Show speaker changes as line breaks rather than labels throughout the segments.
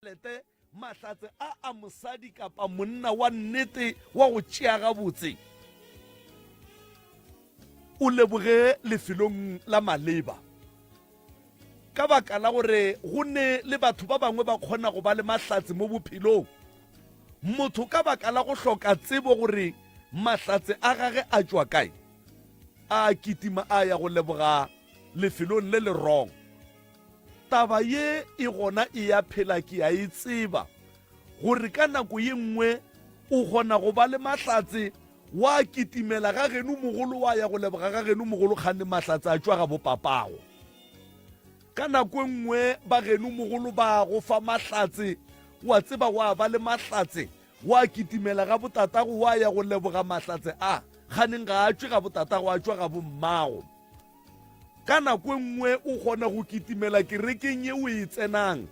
Lete mahlatse a a mosadi kapa monna wa nnete wa go tšea gabotse. O leboge lefelong la maleba. Ka baka la gore go ne le batho ba bangwe ba kgona go ba le mahlatse mo bophelong. Motho ka baka la go hloka tsebo gore mahlatse a gage a tšwa kae, a kitima a ya go leboga lefelong le le wrong. Taba ye e gona e ya phela ke a e tseba gore ka nako ye nngwe o kgona go ba le mahlatse wa kitimela ga geno mogolo wa ya go leboga ga geno mogolo kgane mahlatse a tšwa ga bopapago. Ka nako e nngwe ba geno mogolo ba go fa mahlatse wa tseba wa ba le mahlatse wa kitimela ga botatago wa ya go leboga mahlatse a kganeng ga a tšwe ga botatago a tšwa ga bommago. Ka nako e nngwe o kgona go kitimela kerekeng ye o e tsenang,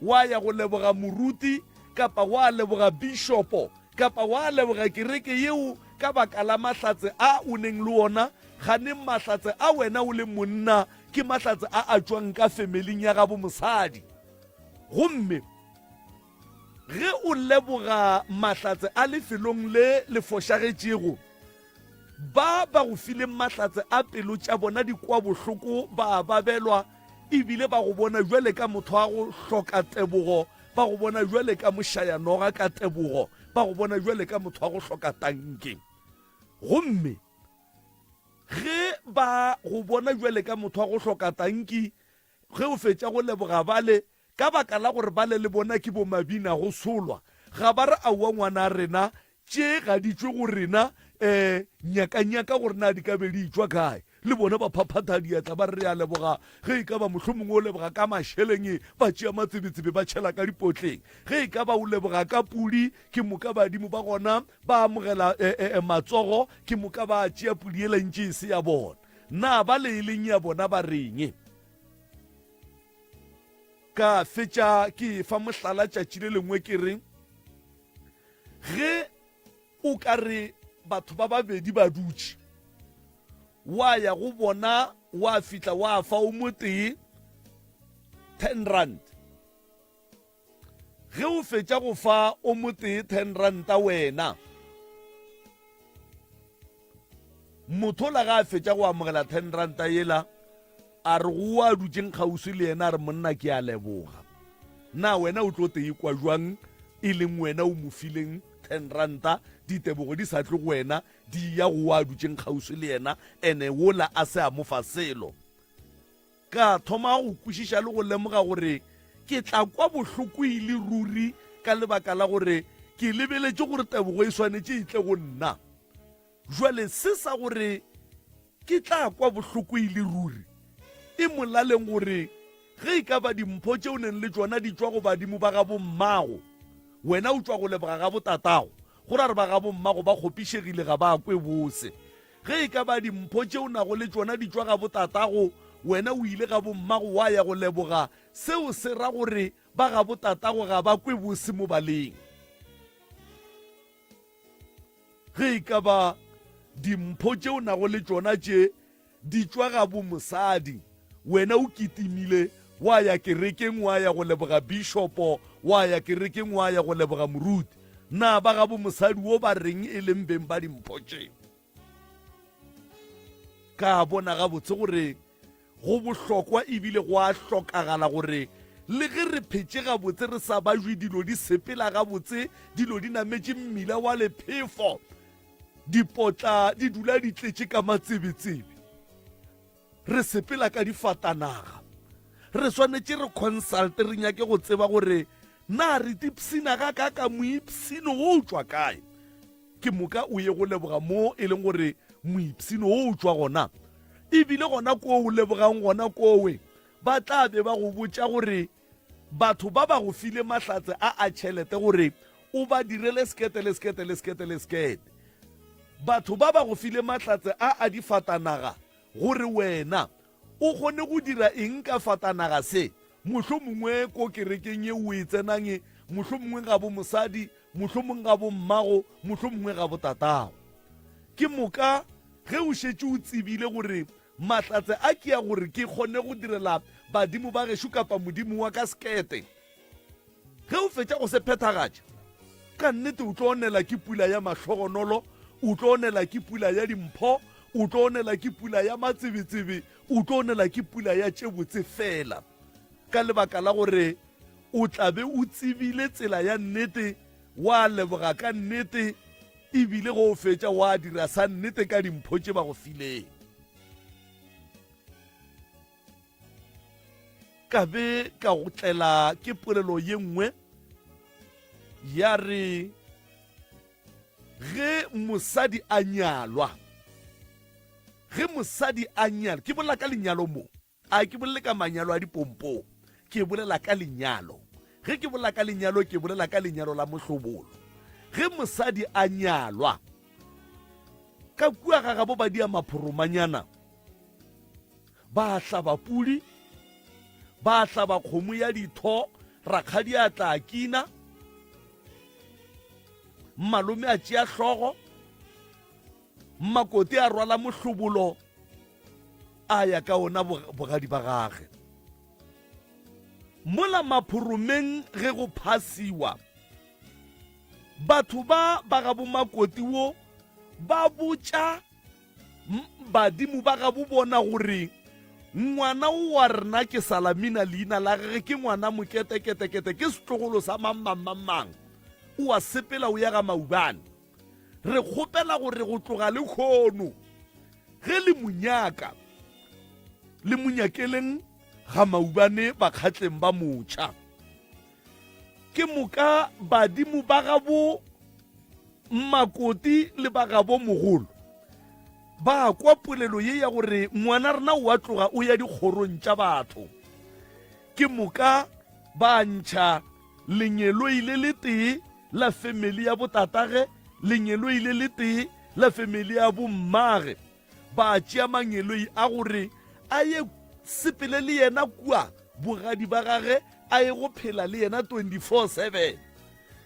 wa ya go leboga moruti kapa wa leboga bishopo kapa wa leboga kereke yeo ka baka la mahlatse a o neng le ona, ganeng mahlatse a wena o le monna ke mahlatse a a tšwang ka femeling ya gabo mosadi. Gomme ge o leboga mahlatse a lefelong le le fošagetšego, Ba ba go fileng mahlatse a pelo tša bona di kwa bohloko ba a babelwa, e bile ba go bona bjale ka motho wa go hloka tebogo, ba go bona bjale ka mošayanoga ka tebogo, ba go bona bjale ka motho wa go hloka tanke. Gomme ge ba go bona bjale ka motho wa go hloka tanki, ge o fetša go leboga bale, ka baka la gore bale le bona ke bomabina go solwa, ga ba re aowa ngwana rena, Tše ga di tšwe go rena, um nyakanyaka gore na di ka be di etšwa kae. Le bona ba phaphatha diatla ba re re a leboga. Ge e ka ba mohlomongwe o leboga ka mašeleng, ba tšea matsebetsebe ba tšhela ka dipotleng. Ge e ka ba o leboga ka pudi, ke moka badimo ba gona ba amogela matsogo, ke moka ba tšea pudi yela ntše e se ya bona. Na ba le e leng ya bona ba reng? Ka fetša ke efa mohlala tšatši le lengwe ke re, Ge o ka re batho ba babedi ba dutše, wa ya go bona wa fihla wa fa o motee 10 rand. Ge o fetša go fa o motee 10 ranta wena, motho la ga a fetša go amogela 10 ranta yela, A re go wa dutšeng kgauswi le yena, a re, Monna, ke a leboga. Na wena o tlo te ikwa jwang e leng wena o mo fileng ten ranta, ditebogo di sa tle go wena, di ya go wa dutšeng kgauswi le yena, ene wola a se a mo fa selo? Ka thoma go kwešiša le go lemoga gore ke tla kwa bohloko e le ruri ka lebaka la gore ke lebeletše gore tebogo e swanetše e tle go nna. Jwale se sa gore ke tla kwa bohloko e le ruri, e molaleng gore ge e ka ba dimpho tše o neng le tšona di tšwa go badimo ba gabo mmago, wena o tšwa go leboga ga botatago, go ra re ba gabo mmago ba kgopišegile ga ba kwe bose. Ge e ka ba dimpho tše o nago le tšona di tšwa ga botatago, wena o ile ga bommago wa ya go leboga, seo se ra gore ba gabo tatago ga ba kwe bose mo baleng. Ge e ka ba dimpho tše o nago le tšona tše di tšwa ga bo mosadi, wena o kitimile wa ya kerekeng wa ya go leboga bishopo, wa ya kerekeng wa ya go leboga moruti. Na ba ga bo mosadi wo ba reng e leng beng ba dimpho tše? Ka bona gabotse gore Go bohlokwa e bile go a hlokagala gore le ge re phetše gabotse re sa bajwe dilo di sepela gabotse, dilo di nametše mmila wa lephefo, dipotla di dula di tletše ka matsebetsebe, re sepela ka difatanaga. Re swanetše re consult re nyake go tseba gore na re tipshina gakaaka moipshino wo o tšwa kae. Ke moka o ye go leboga mo e leng gore moipshino wo o tšwa gona. E bile gona koo o lebogang gona kowe, ba tla be ba go botša gore batho ba ba go file mahlatse a a tšhelete gore o ba direle sekete le sekete le sekete le sekete. Batho ba ba go file mahlatse a a difatanaga gore wena o kgone go dira eng ka fatanaga se, mohlomongwe ko kerekeng ye o e tsenang, mohlomongwe ga bo mosadi, mohlomongwe ga bo mmago, mohlomongwe ga bo tatago. Ke moka ge o šetše o tsebile gore mahlatse a ke a gore ke kgone go direla badimo ba gešo kapa modimo wa ka sekete. Ge o fetša go se phethagatša, ka nnete o tlo onela ke pula ya mahlogonolo, o tlo onela ke pula ya dimpho, o tlo onela ke pula ya matsebetsebe, o tlo onela ke pula ya tše botse fela. Ka lebaka la gore o tla be o tsebile tsela ya nnete, wa leboga ka nnete, e bile ge o fetša wa dira sa nnete ka dimpho tše ba go fileng. Ka be ka go tlela ke polelo ye nngwe ya re ge mosadi a nyalwa, ge mosadi a nyalwa, ke bolela ka lenyalo mo, a ke bolele ka manyalo a dipompong, ke bolela ka lenyalo. Ge ke bolela ka lenyalo, ke bolela ka lenyalo la mohlobolo. Ge mosadi a nyalwa, ka kua ga gabo ba dia maphoromanyana, Ba hlaba pudi, ba hlaba kgomo ya ditho, rakgadi a tla kina, malome a tšea hlogo, makoti a rwala mohlobolo a ya ka ona bogadi ba gage. Mola maphoromeng ge go phasiwa, batho ba ba ga bomakoti wo ba botša Badimo ba gabo bona gore ngwana o wa rena ke Salamina leina la gage ke ngwana moketeketekete ke setlogolo sa mang mang mang mang o a sepela o ya ga Maubane. Re kgopela gore go tloga le kgono ge le monyaka le monyakeleng ga Maubane bakgatleng ba motšha. Ke moka badimo ba gabo Makoti le ba gabo mogolo ba kwa polelo ye ya gore ngwana rena o a tloga o ya dikgorong tša batho. Ke moka ba ntšha lengeloi le letee la femeli ya botatage, lengeloi le letee la femeli ya bommage. Ba tšea mangeloi a gore a ye sepele le yena kua bogadi ba gage, a ye go phela le yena 24/7.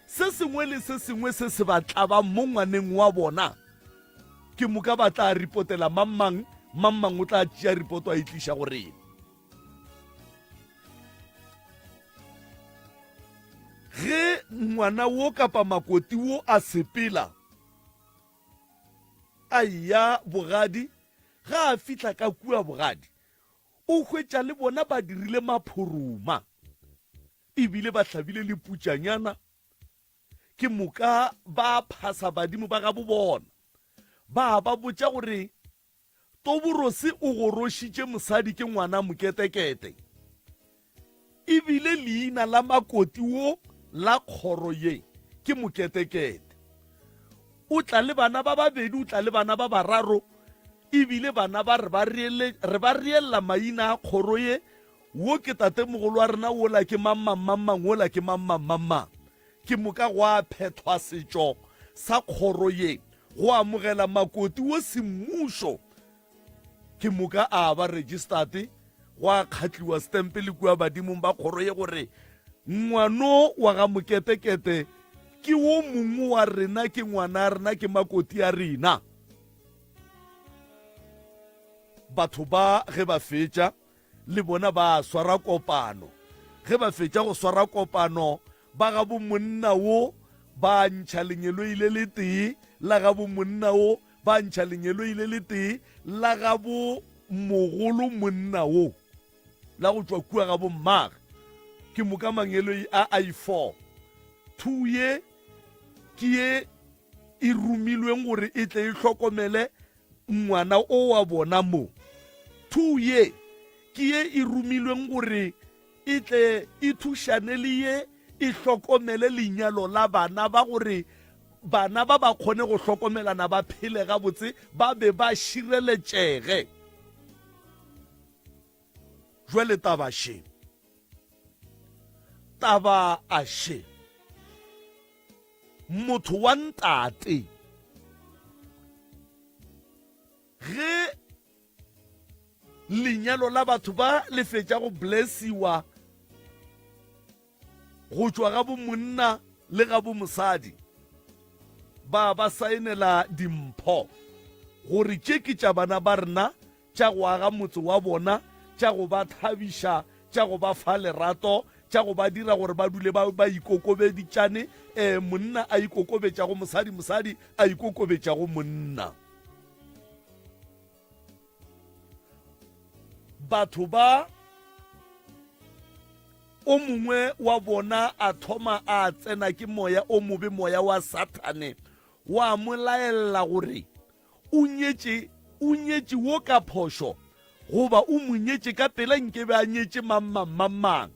Se sengwe le se sengwe se se ba tlabang mo ngwaneng wa bona, ke moka ba tla ripotela mang mang, mang mang o tla tšea ripoto a e tliša go rena. Ge ngwana wo kapa makoti wo a sepela, A eya bogadi, ga a fihla ka kua bogadi, o hwetša le bona ba dirile maphoroma, e bile ba hlabile le putšanyana. Ke moka ba phasa badimo ba gabo bona, ba ba botša gore Toborose o gorošitše mosadi ke ngwana moketekete. E bile leina la makoti wo la kgoro ye ke moketekete. O tla le bana ba babedi, o tla le bana ba bararo, e bile bana ba re ba reele, re ba reella maina a kgoro ye, wo ke tatemogolo wa rena, wola ke mang mang mang mang, wola ke mang mang mang mang. Ke moka gwa phethwa setšo sa kgoro ye go amogela makoti wo semmušo. Ke moka a ba registered, gwa kgatliwa stempe le kua badimong ba kgoro ye gore ngwano wa ga Moketekete ke wo mongwe wa rena, ke ngwana rena, ke makoti a rena. Batho ba ge ba fetša le bona ba swara kopano. Ge ba fetša go swara kopano, ba gabo monna wo ba ntšha lengeloi le letee, la gabo monna wo ba ntšha lengeloi le letee, la gabo mogolo monna wo, la go tšwa kua gabo mmage. Ke moka mangeloi a a i-4. Thu ye ke ye e romilweng gore e tle e hlokomele ngwana o wa bona mo. Thu ye ke ye e romilweng gore e tle e thušane le ye e hlokomele lenyalo la bana ba gore bana ba ba kgone go hlokomelana ba phele gabotse ba be ba šireletšege. Jwale taba še. Taba a še. Motho wa ntate ge lenyalo la batho ba le fetša go blessiwa go tšwa ga bomonna le ga bomosadi ba ba saenela dimpho gore tše ke tša bana ba rena tša go aga motse wa bona, tša go ba thabiša, tša go ba fa lerato, tša go ba dira gore ba dule ba, ba ikokobeditšane, eh, monna a ikokobetša go mosadi, mosadi a ikokobetša go monna. Batho ba o mongwe wa bona a thoma a tsena ke moya o mobe, moya wa Sathane wa mo laella gore o nyetše, o nyetše wo ka phošo, goba o mo nyetše ka pela nkebe a nyetše mang mang mang mang.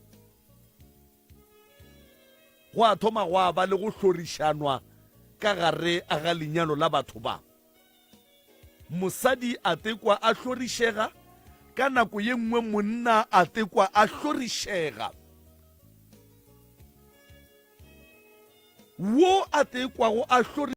Gwa thoma gwa ba le go hlorišanwa ka gare ga lenyalo la batho ba. Mosadi a tekwa a hlorišega, ka nako ye nngwe monna a tekwa a hlorišega. Wo a tekwago a hlorišega.